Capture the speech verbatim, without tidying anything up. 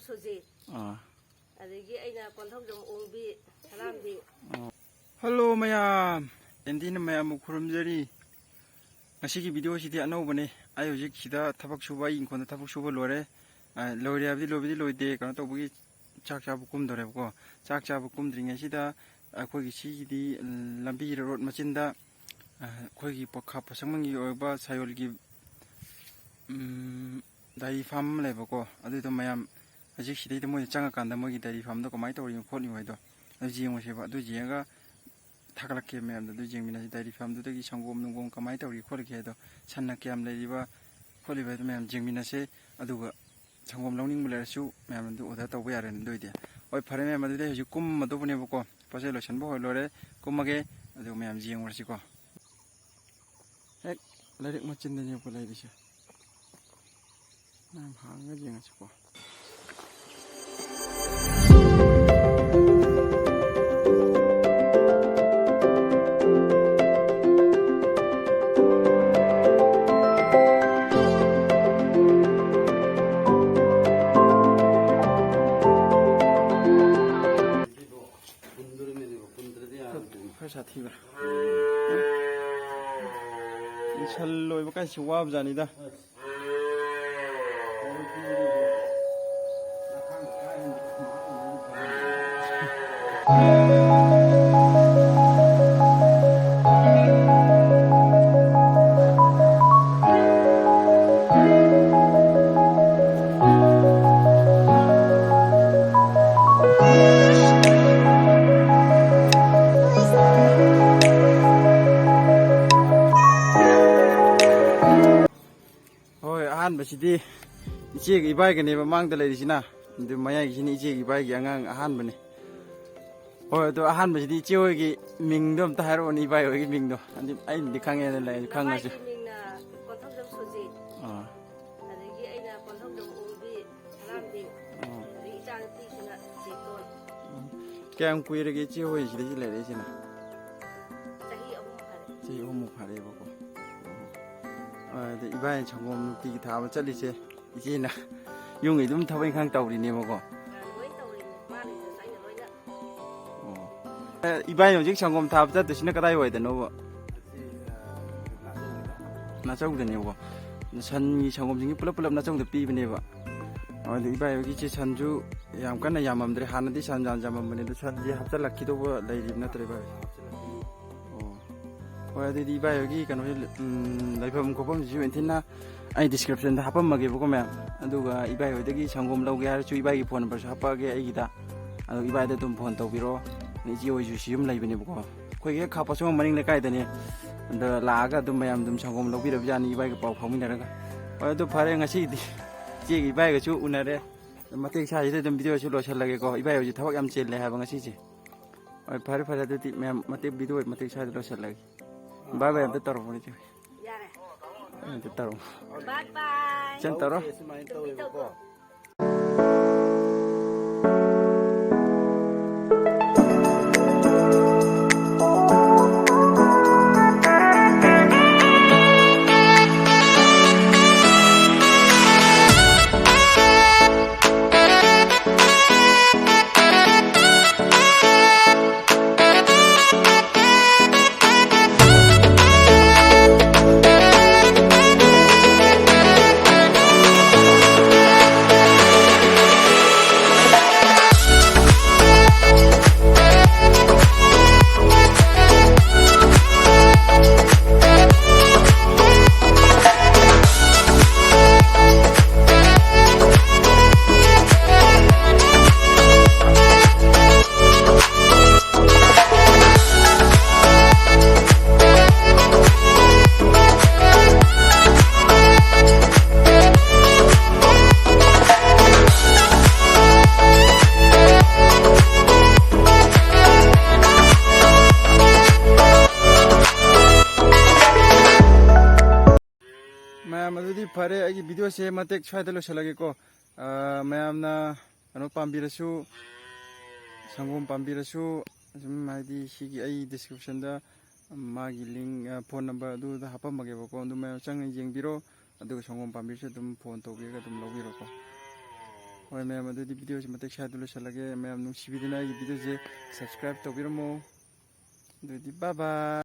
ꯁꯨꯖꯤꯠ꯫ ꯑꯥ꯫ ꯑꯗꯒꯤ ꯑꯩꯅ ꯀꯣꯟꯊꯧꯖꯝ ꯑꯣꯡꯕꯤ, ꯁꯂꯥꯝꯕꯤ꯫ ꯑꯣ꯫ ꯍꯜꯂꯣ ꯃꯌꯥꯝ, ꯑꯦꯟꯗꯤꯅ ꯃꯌꯥꯝꯕꯨ ꯈꯨꯔꯨꯝꯖꯔꯤ꯫ ꯉꯁꯤꯒꯤ ꯚꯤꯗꯤꯑꯣꯁꯤꯗꯤ ꯑꯅꯧꯕꯅꯤ꯫ ꯑꯩ ꯍꯧꯖꯤꯛ ꯁꯤꯗ ꯊꯕꯛ ꯁꯨꯕ, ꯑꯩ ꯏꯪꯈꯣꯜꯗ ꯊꯕꯛ ꯁꯨꯕ ꯂꯣꯏꯔꯦ꯫ ꯑ, ꯂꯣꯏꯔꯦ ꯍꯥꯏꯕꯗꯤ ꯂꯣꯏꯕꯗꯤ ꯂꯣꯏꯗꯦ, ꯀꯩꯅꯣ ꯇꯧꯕꯒꯤ ꯆꯥꯛ ꯆꯥꯕ ꯀꯨꯝꯗꯣꯔꯦꯕꯀꯣ꯫ ꯆꯥꯛ ꯆꯥꯕ ꯀꯨꯝꯗ꯭ꯔꯤꯉꯩꯁꯤꯗ ꯑꯩꯈꯣꯏꯒꯤ ꯁꯤꯒꯤꯗꯤ ꯂꯝꯕꯤ ꯔꯣꯗ ꯃꯆꯤꯟꯗ, ꯑ, ꯑꯩꯈꯣꯏꯒꯤ ꯄꯣꯈꯥ ꯄꯣꯁꯪꯕꯝꯒꯤ ꯑꯣꯏꯕ ꯁꯥꯌꯣꯜꯒꯤ, ꯎꯝ, ꯗꯥꯏꯔꯤ ꯐꯥꯔꯝ ꯑꯃ ꯂꯩꯕꯀꯣ꯫ ꯑꯗꯨꯗꯣ ꯃꯌꯥꯝ ꯍꯧꯖꯤꯛ ꯁꯤꯗꯩꯗ ꯃꯣꯏꯅ ꯆꯪꯉꯀꯥꯟꯗ ꯃꯣꯏꯒꯤ ꯗꯥꯏꯔꯤ ꯐꯥꯔꯝꯗꯣ ꯀꯃꯥꯏꯅ ꯇꯧꯔꯤꯅꯣ ꯈꯣꯠꯂꯤꯅꯣ ꯍꯥꯏꯗꯣ ꯑꯗꯨ ꯌꯦꯡꯉꯨꯁꯦꯕ꯫ ꯑꯗꯨ ꯌꯦꯡꯉꯒ ꯊꯥꯒꯠꯂꯛꯀꯦ ꯃꯌꯥꯝꯗ꯫ ꯑꯗꯨ ꯌꯦꯡꯃꯤꯟꯅꯁꯤ꯫ ꯗꯥꯏꯔꯤ ꯐꯥꯔꯝꯗꯨꯗꯒꯤ ꯁꯪꯒꯣꯝ ꯅꯨꯡꯒꯣꯝ ꯀꯃꯥꯏꯅ ꯇꯧꯔꯤ ꯈꯣꯠꯂꯤꯒꯦ ꯍꯥꯏꯗꯣ, ꯁꯟꯅ ꯀꯌꯥꯝ ꯂꯩꯔꯤꯕ ꯈꯣꯠꯂꯤꯕ ꯍꯥꯏꯗꯣ ꯃꯌꯥꯝ ꯌꯦꯡꯃꯤꯟꯅꯁꯦ꯫ ꯑꯗꯨꯒ ꯁꯪꯒꯣꯝ ꯂꯧꯅꯤꯡꯕ ꯂꯩꯔꯁꯨ ꯃꯌꯥꯝ ꯑꯗꯨ ꯑꯣꯔꯗꯔ ꯇꯧꯕ ꯌꯥꯔꯦꯅꯦ꯫ ꯑꯗꯨ ꯑꯣꯏꯗꯤ ꯍꯣꯏ, ꯐꯔꯦ ꯃꯌꯥꯝ, ꯑꯗꯨꯗꯤ ꯑꯩ ꯍꯧꯖꯤꯛ ꯀꯨꯝꯃꯗꯧꯕꯅꯦꯕꯀꯣ꯫ ꯄꯣꯠ ꯆꯩ ꯂꯣꯏꯁꯟꯕ ꯍꯣꯏ ꯂꯣꯏꯔꯦ, ꯀꯨꯝꯃꯒꯦ꯫ ꯑꯗꯨꯒ ꯃꯌꯥꯝ ꯌꯦꯡꯉꯨꯔꯁꯤꯀꯣ꯫ ꯍꯦꯛ ꯂꯩꯔꯛ ꯃꯆꯤꯟꯗꯅꯦꯕꯀꯣ ꯂꯩꯔꯤꯁꯦ꯫ ꯃꯌꯥꯝ ꯍꯥꯡꯉꯒ ꯌꯦꯡꯉꯁꯤꯀꯣ꯫ ꯈꯔ ꯁꯥꯊꯤꯕ꯭ꯔꯥ? ꯁꯟ ꯂꯣꯏꯕ ꯀꯥꯏꯁꯤ ꯋꯥꯕꯖꯥꯠꯅꯤꯗ꯫ ꯍꯣꯏ, ꯑꯍꯥꯟꯕꯁꯤꯗꯤ ꯏꯆꯦꯒ ꯏꯕꯥꯏꯒꯅꯦꯕ ꯃꯥꯡꯗ ꯂꯩꯔꯤꯁꯤꯅ꯫ ꯑꯗꯨ ꯃꯌꯥꯏꯒꯤꯁꯤꯅ ꯏꯆꯦꯒ ꯏꯕꯥꯏꯒꯤ ꯑꯉꯥꯡ ꯑꯍꯥꯟꯕꯅꯤ꯫ ꯍꯣꯏ, ꯑꯗꯣ ꯑꯍꯥꯟꯕꯁꯤꯗꯤ ꯏꯆꯦ ꯍꯣꯏꯒꯤ ꯃꯤꯡꯗꯣ ꯑꯝꯇ ꯍꯥꯏꯔꯛꯑꯣꯅꯦ, ꯏꯕꯥꯏ ꯍꯣꯏꯒꯤ ꯃꯤꯡꯗꯣ꯫ ꯑꯗꯨ ꯑꯩꯅꯗꯤ ꯈꯪꯉꯦꯅ ꯂꯩ, ꯈꯪꯉꯁꯨ꯫ ꯏꯕꯥꯏꯒꯤ ꯃꯤꯡꯅ ꯀꯣꯟꯊꯧꯖꯝ ꯁꯣꯖꯤ꯫ ꯑꯥ꯫ ꯑꯗꯒꯤ ꯑꯩꯅ ꯀꯣꯟꯊꯧꯖꯝ ꯑꯣꯡꯕꯤ, ꯁꯂꯥꯝꯕꯤ꯫ ꯑꯥ꯫ ꯑꯗꯒꯤ ꯏꯆꯥꯅꯨꯄꯤꯁꯤꯅ ꯆꯦꯇꯣꯟ꯫ ꯎꯝ꯫ ꯀꯌꯥꯝ ꯀꯨꯏꯔꯒꯦ ꯏꯆꯦ ꯍꯣꯏ ꯁꯤꯗꯩꯁꯤ ꯂꯩꯔꯛꯏꯁꯤꯅ? ꯆꯍꯤ ꯑꯍꯨꯝ ꯐꯥꯔꯦ꯫ ꯆꯍꯤ ꯑꯍꯨꯝꯃꯨꯛ ꯐꯥꯔꯦꯕꯀꯣ꯫ ꯑꯣ꯫ ꯑꯗ ꯏꯕꯥꯏꯅ ꯁꯪꯒꯣꯝ ꯅꯨꯡꯇꯤꯒꯤ ꯊꯥꯕ ꯆꯠꯂꯤꯁꯦ ꯏꯆꯦꯅ ꯌꯨꯝꯒꯤ ꯑꯗꯨꯝ ꯊꯕꯛ ꯏꯪꯈꯥꯡ ꯇꯧꯔꯤꯅꯦꯕꯀꯣ꯫ ꯂꯣꯏ ꯇꯧꯔꯤꯅꯦ, ꯃꯥꯅ ꯉꯁꯥꯏꯅ ꯂꯣꯏꯅ꯫ ꯑꯣ꯫ ꯑꯦ, ꯏꯕꯥꯏ ꯍꯧꯖꯤꯛ ꯁꯪꯒꯣꯝ ꯊꯥꯕ ꯆꯠꯇꯣꯏꯁꯤꯅ ꯀꯗꯥꯏ ꯋꯥꯏꯗꯅꯣꯕ? ꯅꯥꯆꯧꯗꯅꯦꯕꯀꯣ꯫ ꯁꯟꯒꯤ ꯁꯪꯒꯣꯝꯁꯤꯡꯁꯦ ꯄꯨꯂꯞ ꯄꯨꯂꯞ ꯅꯥꯆꯧꯗ ꯄꯤꯕꯅꯦꯕ꯫ ꯑꯗꯨ ꯏꯕꯥꯏ ꯍꯣꯏꯒꯤꯁꯦ ꯁꯟꯁꯨ ꯌꯥꯝ ꯀꯟꯅ ꯌꯥꯝꯃꯝꯗ꯭ꯔꯦ, ꯍꯥꯟꯅꯗꯤ ꯁꯟ ꯌꯥꯝ ꯌꯥꯝꯃꯝꯕꯅꯦ, ꯑꯗꯣ ꯁꯟꯁꯦ ꯍꯥꯞꯆꯤꯜꯂꯛꯈꯤꯗꯧꯕ ꯂꯩꯔꯤꯕ ꯅꯠꯇ꯭ꯔꯣ ꯏꯕꯥꯏ ꯍꯣꯏ? ꯑꯣ꯫ ꯍꯣꯏ, ꯑꯗꯨꯗꯤ ꯏꯕꯥꯏ ꯍꯣꯏꯒꯤ ꯀꯩꯅꯣꯁꯦ, ꯎꯝ, ꯂꯩꯐꯝ ꯈꯣꯠꯐꯝꯁꯤꯁꯨ ꯏꯟꯊꯤꯅ ꯑꯩ description ꯗ ꯍꯥꯄꯝꯃꯒꯦꯕꯀꯣ ꯃꯌꯥꯝ꯫ ꯑꯗꯨꯒ ꯏꯕꯥꯏ ꯍꯣꯏꯗꯒꯤ ꯁꯪꯒꯣꯝ ꯂꯧꯒꯦ ꯍꯥꯏꯔꯁꯨ ꯏꯕꯥꯏꯒꯤ phone number ꯁꯨ ꯍꯥꯄꯛꯑꯒꯦ ꯑꯩꯒꯤꯗ꯫ ꯑꯗꯨ ꯏꯕꯥꯏꯗ ꯑꯗꯨꯝ phone ꯇꯧꯕꯤꯔꯣ꯫ ꯏꯆꯦ ꯍꯣꯏꯁꯨ ꯁꯤ ꯌꯨꯝ ꯂꯩꯕꯅꯦꯕꯀꯣ꯫ ꯑꯩꯈꯣꯏꯒꯤ ꯍꯦꯛ ꯈꯥ ꯄꯣꯠꯁꯪꯕꯝ ꯃꯅꯤꯡ ꯂꯩꯀꯥꯏꯗꯅꯦ꯫ ꯑꯗ ꯂꯥꯛꯑꯒ ꯑꯗꯨꯝ ꯃꯌꯥꯝ ꯑꯗꯨꯝ ꯁꯪꯒꯣꯝ ꯂꯧꯕꯤꯔꯕ ꯌꯥꯅꯤ ꯏꯕꯥꯏꯒ ꯄꯥꯎ ꯐꯥꯎꯃꯤꯟꯅꯔꯒ꯫ ꯍꯣꯏ, ꯑꯗꯨ ꯐꯔꯦ, ꯉꯁꯤꯒꯤꯗꯤ ꯏꯆꯦꯒ ꯏꯕꯥꯏꯒꯁꯨ ꯎꯅꯔꯦ꯫ ꯃꯇꯦꯛ ꯁ꯭ꯋꯥꯏꯁꯤꯗ ꯑꯗꯨꯝ video ꯁꯤ ꯂꯣꯏꯁꯤꯜꯂꯒꯦꯀꯣ꯫ ꯏꯕꯥꯏ ꯍꯣꯏꯁꯨ ꯊꯕꯛ ꯌꯥꯝ ꯆꯤꯜꯂꯦ ꯍꯥꯏꯕ ꯉꯁꯤꯁꯦ꯫ ꯍꯣꯏ, ꯐꯔꯦ, ꯐꯔꯦ, ꯑꯗꯨꯗꯤ ꯃꯌꯥꯝ ꯃꯇꯦꯛ video ꯃꯇꯦꯛ ꯁ꯭ꯋꯥꯏꯗ ꯂꯣꯏꯁꯤꯜꯂꯒꯦ꯫ Bye bye ꯑꯝꯇ ꯇꯧꯔꯝꯃꯣ ꯏꯆꯦ꯫ ꯌꯥꯔꯦ꯫ ꯑꯝꯇ ꯇꯧꯔꯝꯃꯣ꯫ Bye bye꯫ ꯏꯆꯟ ꯇꯧꯔꯣ꯫ ꯁꯨꯃꯥꯏꯅ ꯇꯧꯋꯦꯕꯀꯣ꯫ ꯃꯌꯥꯝ, ꯑꯗꯨꯗꯤ ꯐꯔꯦ, ꯑꯩꯒꯤ video ꯁꯦ ꯃꯇꯦꯛ ꯁ꯭ꯋꯥꯏꯗ ꯂꯣꯏꯁꯤꯜꯂꯒꯦꯀꯣ꯫ ꯑꯥ, ꯃꯌꯥꯝꯅ ꯀꯩꯅꯣ ꯄꯥꯝꯕꯤꯔꯁꯨ, ꯁꯪꯒꯣꯝ ꯄꯥꯝꯕꯤꯔꯁꯨ, ꯑꯗꯨꯝ ꯍꯥꯏꯗꯤ ꯁꯤꯒꯤ ꯑꯩ description ꯗ ꯃꯥꯒꯤ link, ꯑ, phone number ꯑꯗꯨꯗ ꯍꯥꯄꯝꯃꯒꯦꯕꯀꯣ꯫ ꯑꯗꯨ ꯃꯌꯥꯝ ꯆꯪꯉ ꯌꯦꯡꯕꯤꯔꯣ, ꯑꯗꯨꯒ ꯁꯪꯒꯣꯝ ꯄꯥꯝꯕꯤꯔꯁꯨ ꯑꯗꯨꯝ phone ꯇꯧꯕꯤꯔꯒ ꯑꯗꯨꯝ ꯂꯧꯕꯤꯔꯣꯀꯣ꯫ ꯍꯣꯏ ꯃꯌꯥꯝ, ꯑꯗꯨꯗꯤ videoꯁꯤ ꯃꯇꯦꯛ ꯁ꯭ꯋꯥꯏꯗ ꯂꯣꯏꯁꯤꯜꯂꯒꯦ꯫ ꯃꯌꯥꯝ ꯅꯨꯡꯁꯤꯕꯤꯗꯨꯅ ꯑꯩꯒꯤ videoꯁꯦ subscribe ꯇꯧꯕꯤꯔꯝꯃꯣ꯫ ꯑꯗꯨꯗꯤ bye bye꯫